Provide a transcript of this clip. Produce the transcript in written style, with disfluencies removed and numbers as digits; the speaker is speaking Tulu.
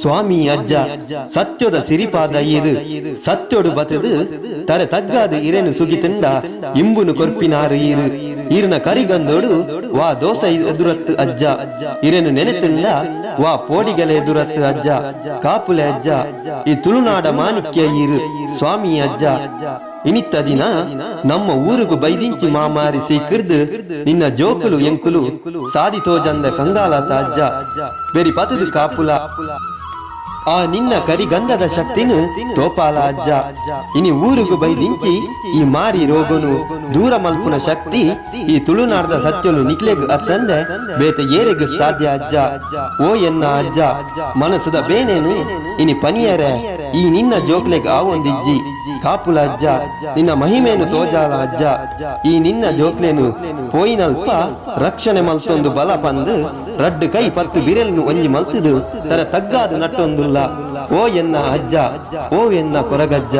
ಸ್ವಾಮಿ ಅಜ್ಜ ಸತ್ಯೊದ ಸಿರಿಪಾದ ಈರ್ ಸತ್ಯೊಡು ಬತ್ತ್ದ್ ತರೆ ತಗ್ಗಾದ್ ಇರೆನ್ ಸುಗಿತ್ಂಡ ಇಂಬುನು ಕೊರ್ಪಿನಾರ್ ಈರ್ ಈರ್ನ ಕರಿಗಂಧೊಡು ವಾ ದೋಸ ಎದುರತ್ತ್ ಅಜ್ಜ ಇರೆನ್ ನೆನೆತ್ಂಡ ವಾ ಪೋಡಿಗಲೆ ಎದುರತ್ತ್ ಅಜ್ಜ ಕಾಪುಲೆ ಅಜ್ಜ ಈ ತುಳುನಾಡ ಮಾಣಿಕ್ಯ ಈರ್ ಸ್ವಾಮಿ ಅಜ್ಜ ಇನಿತ್ತ ದಿನ ನಮ್ಮ ಊರುಗು ಬೈದಿಂಚಿ ಮಾಮಾರಿ ಸೀಕ್ರ್ದ್ ನಿನ್ನ ಜೋಕುಲು ಎಂಕುಲು ಸಾದಿ ತೋಜಂದೆ ಕಂಗಾಲಾತ ಅಜ್ಜ ಬೆರಿ ಪತ್ದ್ ಕಾಪುಲ. ಆ ನಿನ್ನ ಕರಿಗಂಧದ ಶಕ್ತಿನ್ ತೋಪಾಲ ಅಜ್ಜ. ಇನಿ ಊರುಗು ಬೈದಿಂಚಿ ಈ ಮಾರಿ ರೋಗೊನು ದೂರ ಮಲ್ಪುನ ಶಕ್ತಿ ಈ ತುಳುನಾಡ್ದ ಸತ್ಯೊಲು ನಿಕ್ಲೆಗ್ ಅತ್ತಂದೆ ಬೇತೆ ಏರೆಗ್ ಸಾಧ್ಯ ಅಜ್ಜ. ಓ ಎನ್ನ ಅಜ್ಜ ಮನಸ್ದ ಬೇನೆನ್ ಇನಿ ಪನಿಯರೆ ಈ ನಿನ್ನ ಜೋಕ್ಲೆಗ್ ಆವೊಂದಿಜ್ಜಿ. ಕಾಪುಲ ಅಜ್ಜ ನಿನ್ನ ಮಹಿಮೆನ್ ತೋಜಾಲ ಅಜ್ಜ. ಈ ನಿನ್ನ ಜೋಕ್ಲೆನ್ ಪೋಯಿನಲ್ಪ ರಕ್ಷಣೆ ಮಲ್ತೊಂದು ಬಲ ಪಂದ್ ರಡ್ಡ್ ಕೈ ಪತ್ತ್ ಬಿರೆಲ್ನ್ ಒಂಜಿ ಮಲ್ತ್ದ್ ತರೆ ತಗ್ಗಾದ್ ನಟ್ಟೊಂದುಲ್ಲ ಓ ಎನ್ನ ಅಜ್ಜ ಓ ಎನ್ನ ಕೊರಗಜ್ಜ.